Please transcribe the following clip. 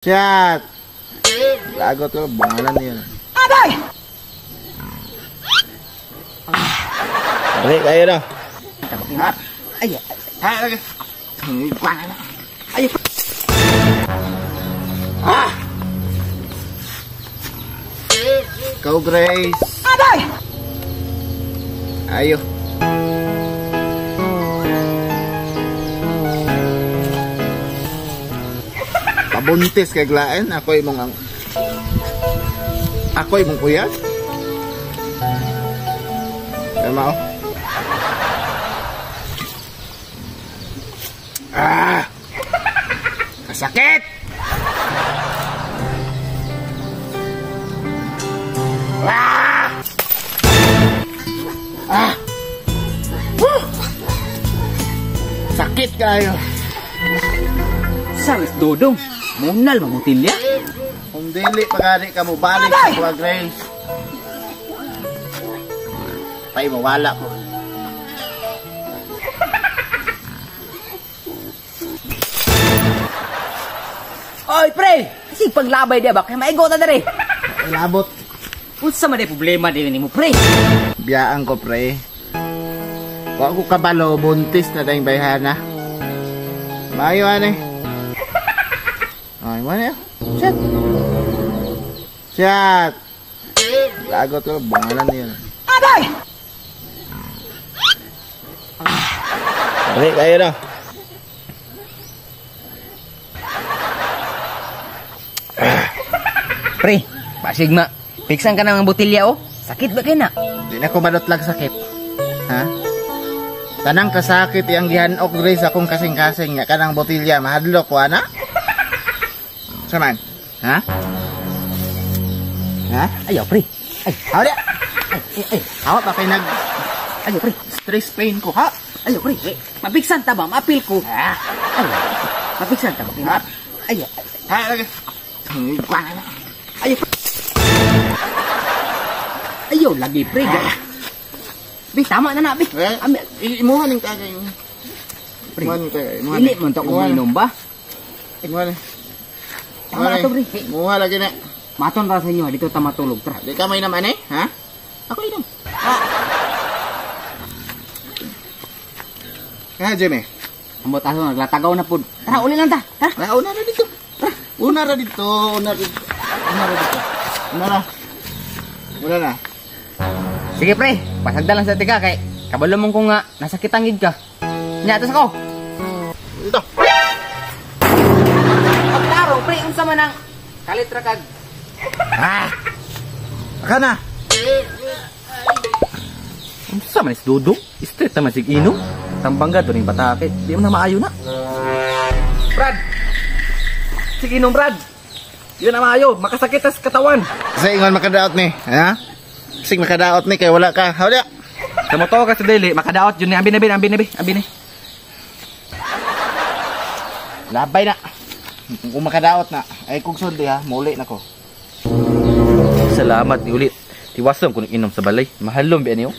Shot! Lagot ko, bangalan niya. Agay! Dali, kayo na. Ay, ay, ay. Ah! Go, Grace. Agay! Ayo. Pabuntis kay Glaen, ako imong ang ako imong kuya. Tama oh. Ah! Kasakit! Ah! Ah! Woo! Sakit kayo. Sangis dodong. Munal mamutilya. Kung dili pagari ka mo balik sa kuha, Grace. Pay mawala ko. Oy, pre! Kasi paglabay di ba? Kaya maigo ta dere. Labot. Unsa man di problema di nimo, pre? Biyaan ko, pre. Wa ko kabalo, buntis na tayong bayhana. Maayo ane. Ay, mana? Shit. Shit. Lagot ko, bangalan niya. Agay! Dali, kayo na. Pre, pasigma. Piksan ka na ng botilya, oh. Sakit ba kayo na? Di na ko malutlag sakit. Ha? Tanang kasakit yang gihanok diri sa akong kasing-kasing nga kanang botilya mahadlok ko ana. Saman? Ha? Ha? Ayaw, pre. Ay, hawak. Ay, ay, ay. Hawak pa kay nag Ayaw, pre. Stress pain ko, ha? Ayaw, pre. Mapiksan ta ba? Maapil ko. Ha? Ayaw. Mapiksan ta ba? Ha? Ayaw. Ha? Ayaw. Ayaw, lagi, pre. Bi, tama na na, bi. Imuha ning tagay. Pre, dili man to kung inom ba? Imuha ni. Tama na to, pre. Imuha lagi na. Maton ra sa inyo, dito ta matulog. Tara. Di ka may naman eh, ha? Ako inom. Ha, Jimmy? Ambot aso, naglatagaw na po. Tara, uli lang ta. Tara. Una ra dito. Tara. Una ra dito. Una ra dito. Una ra dito. Una ra. Una na. Sige, pre. Pasagda lang sa tika kay kabalo mong ko nga nasakitang gid ka. Nya atas ako. Dito. Pagtaro, pre, unsa man ang kalit ra kag. Ah. Aka na. Unsa man is dudong? Straight naman sig inom. Tambangga do ning bata kay di man na maayo na. Brad. Sige inom, Brad. Di na maayo, makasakit sa katawan. Sa ingon makadaot ni, ha? Sig makadaot ni kay wala ka. Hawla. Kamoto ka sa dili, makadaot jud ni ambi na ambi na ambi ni. Labay na. Kung makadaot na, ay kung sundi ha, muli na ko. Salamat ni ulit. Tiwason ko inom sa balay. Mahalom bi niyo.